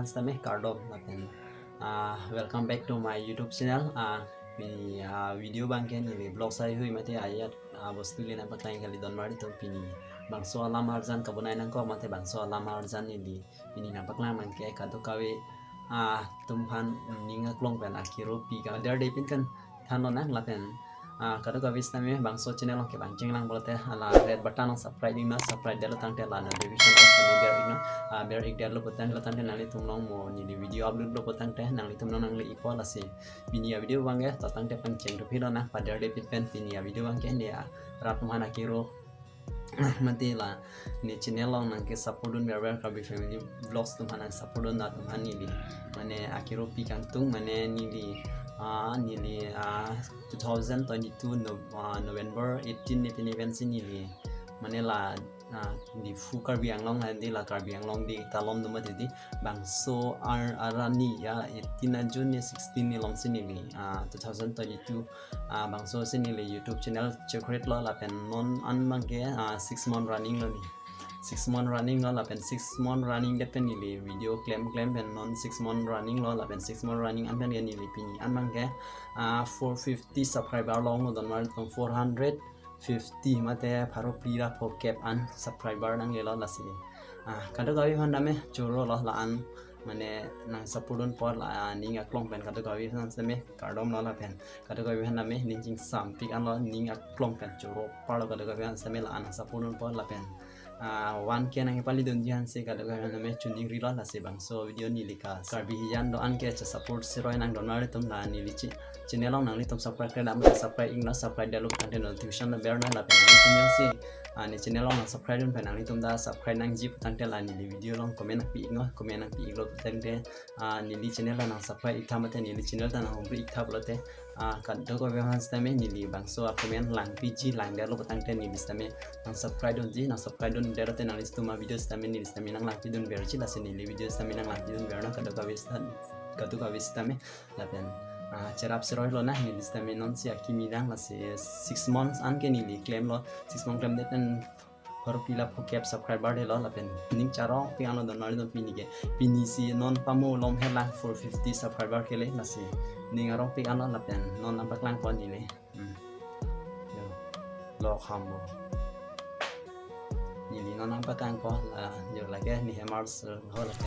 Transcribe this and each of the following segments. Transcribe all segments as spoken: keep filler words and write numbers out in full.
Sitame kardom lapen, ah, welcome back to my YouTube channel. Ah, pini, ah, video abangke neli vlog sai hui mate ayat, ah, bostu le nangpaklang kali don mari atum, pini bangso alam arjan kabonai nangkok mate bangso alam arjan neli pini nangpaklang abangke kadokave, ah, atum aphan ning aklong pen akiro pi kang der de pin kan thanlo nang lapen, ah, kadokave sitame bangso channel along kevang chenglang pulote hala red button along subscribe iknon, subscribe detlo tangte la notification along sitame ber iknon, ah, ber ik detlo putanglo tangte nanglitum along mo neli video upload lo putangte nanglitum along nangle-ikpo. Lasi pini avideo abangke to tangte pangcheng thuphilo nang, pader de pin pen pini avideo abangke ne, ah, rat atum aphan akiro mate la ne channel along nangke support dun berber, Karbi Family Vlogs atum aphan nang support dun atum aphan neli mane akiro pi kangtung, mane neli, ah, neli, ah, two thousand twenty-two no-, ah, November eighteen ne pini pensi neli mane la, ah, Diphu Karbi Anglong la, di la Karbi Anglong di talom dum mati di bangso ar-, arani ya eighteen a June ne sixteen ne alongsi neli, ah, two thousand twenty-two, ah, bangso si neli YouTube channel chekreate lo lapen non an abangke, ah, six month running lo ni. Six month running lo lapen six month running det pen neli video klem klem pen non six month running lo lapen six month running an pen ke neli pini an abangke, ah, four fifty subscriber longlo don mari atum, four hundred fifty mate pharo phli ra phokep an subscriber nanglelo lasi. Ah, kadokave aphan tame choro lo la-an mane nang support dunpo la ning aklong pen kadokave aphan sitame kardom lo lapen kadokave aphan tame ning chingsam pik anlo, ning aklong pen choro parlo kadokave aphan sitame la-an nang support dunpo lapen, ah, one K nangpali dunji aphansi kadokave aphan tame choningrilo lasi bangso video neli ka Karbi hijan do-an ke cha support siroi nang don mari atum la neli chi channel along nanglitum subscribe kre dam subscribe iknon, subscribe detlo tangte notification lo ber non lapen nanglitum jongsi, ah, ne channel along nang subscribe dun pen nanglitum ta subscribe nangji putangte la neli video along comment nangpi iknon, comment nangpi iklo putangte, ah, neli channel ta nang subscribe iktha mate neli channel ta nang humri iktha pulote, ah, kadokave aphan sitame neli bangso a comment langpiji, lang detlo putangte neli sitame nang subscribe dunji, nang subscribe dun detlote nanglitum avideo sitame neli sitame nang langpi dun berji lasi neli video sitame nang langpi dun ber non kadokave sita-, kadokave sitame lapen, ah, cherap seroi lo na neli sitame non si akimi dang lasi six months an ke neli klem lo, six months klem det pen pharo phli ra phokep subscriber detlo lapen ning charong pik anlo don mari atum pini ke, pini si non pamu lom helang four fifty subscriber kele lasi ning arong pik anlo lapen non nangpaklangpo neli. Hmm. Yo. Lok ham bo. Neli non nangpaklangpo la, yo lake ne hammer so ho lake.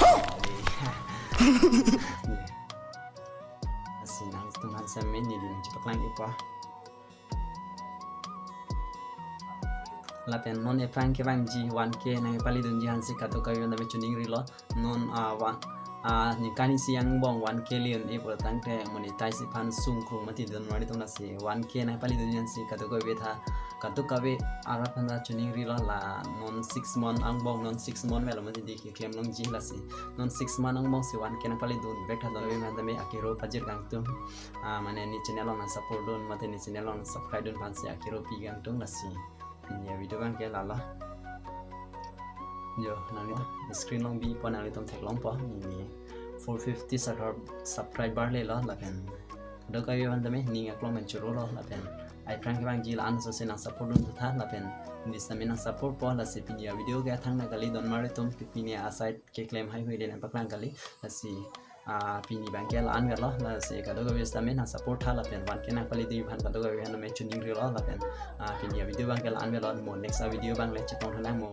Lasi nangtum aphan sitame neli nangchepaklang ikpo. Lapen non ephrang kevangji one K nangpali dunji aphansi kadokave aphan tame choningrilo. Non, ah, one, ah, ningkan isi angbong one K le un-e putangte monetize aphan sungkrung mati don mari atum lasi one K nangpali dunji aphansi kadokave tha, kadokave arat aphan ta choningrilo la non six month angbong, non six month velo mati di keklem longji lasi non six month angbong si one K nangpali dun bek tha don ave aphan tame akiro pajir kangtung. Ah, mane ne channel along nang support dun mate ne channel along nang subscribe dun aphansi akiro pi kangtung lasi. Pini avideo abangke lalo. Yo, nangli screen along bipo nanglitum theklongpo. Neli four fifty subscri-, subscriber lelo lapen kadokave aphan tame ning aklong pen choro lo lapen ephrang kevangji la-an aso si nang support dun tha lapen neli sitame nang supportpo lasi pini avideo ke thang nang kali don mari atum, pini asai keklem haihui le nangpaklang kali lasi, ah, pini abangke la-an velo lasi kadokave sitame nang support tha lapen one K nangpali dunji aphan kadokave aphan tame choningrilo lapen, ah, pini avideo abangke la-an velo, mo next avideo abang le chetong tha nang mo.